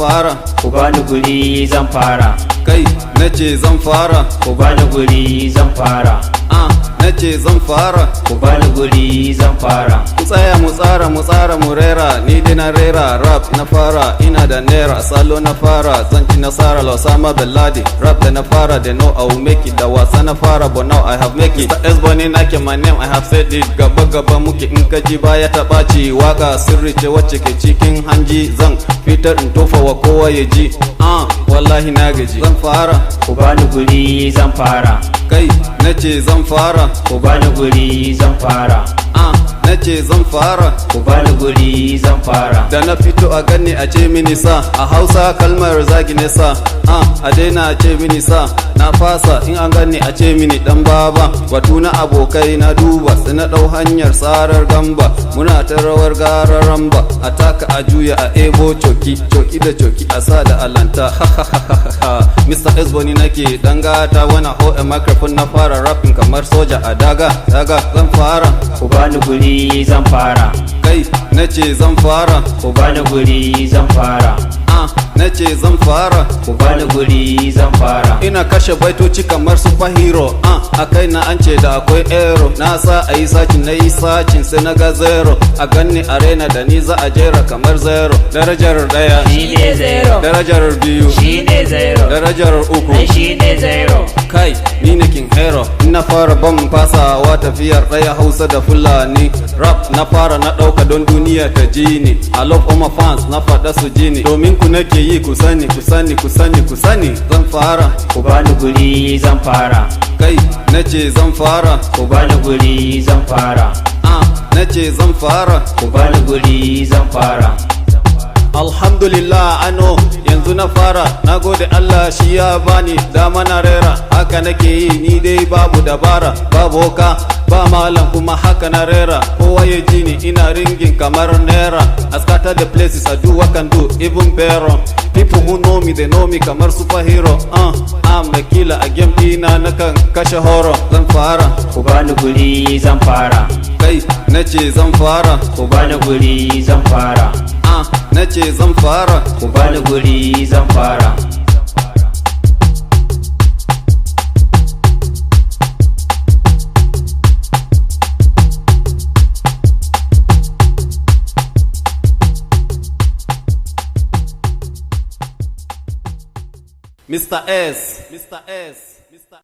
Fara. Ku bani guri, zan fara. Kai, nace zan fara. Ku bani guri, zan fara. Ah, nace zan fara. Ku bani guri, zan fara. Ku tsaya mu tsara, mu tsara, mu rera. Ni dai na rera rap na fara. Ina da naira, salo na fara, zan ci nasara. Osama bin Laden rap da na fara, they know I will make it. Da wasa na fara, but now I have make it. Mr. S Bonny nake, my name, I have said it. Gaba gaba muke, in ka ji baya ta ɓaci. Waka sirri ce wacce ke cikin hanji, zan fitar in tofa wa kowa ya ji. Ah, wallahi na gaji, zan fara. Ku bani guri, zan fara. Kai, nace zan fara. Ku bani guri, zan fara. Ah, nace zan fara. Ku bani guri, zan fara. Da na fito a gani a ce mini sa. A Hausa kalmar zagi ne sa. Ah, a daina ce mini sa, na fasa. In an gani a ce mini dan baba. Batu na abokai na duba, sai na dau hanyar sarar gamba. Muna ta rawar gararan ba, a taka, a juya, a ebo coki coki da coki, a sa da alanta. Mr. Esboni nake dangata. Wana ho a microphone, na fara rapping kamar soja a daga daga. Zan fara. Ku bani guri, zan fara. Kai, nace zan fara. Ku bani guri, zan fara. Ah, nace zan fara. Ku bani guri, zan fara. Ina kashe baitoci kamar superhero. Ah, a kai na an ce da akwai ero. Na sa a yi searching, na yi searching, sai na ga zero. A ganni arena, da ni za a jera kamar zero. Darajar daya Shine zero. Darajar biyu Shine zero. Darajar uku Ai shine zero. Kai, ni ne king hero. Na fara ban fasawa, tafiyar ɗaya, Hausa da Fulani. Rap na fara, na ɗauka don duniya ta ji ni. I love all my fans, na faɗa su ji ni. Domin ku nake yi, ku sani, ku sani, ku sani, ku sani. Zan fara. Ku bani guri, zan fara. Kai, nace zan fara. Ku bani guri, zan fara. Ah, nace zan fara. Ku bani guri, zan fara. Alhamdulillah, ano yanzu na fara. Na gode Allah, shi ya bani dama na rera. Haka nake yi ni dai, babu dabara, babu boka, ba malam, kuma haka na rera, kowa ya ji ni. Ina ringin kamar naira. I scatter the places, I do what can do even better. People who know me, they know me kamar superhero. I'm a killer a game dina, nakan kashe horo. Zan fara. Ku bani guri, zan fara. Kai, nace zan fara. Ku bani guri, zan fara. Ah, nace zan fara. Ku bani guri, zan fara. Mr. S, Mr. S, Mr.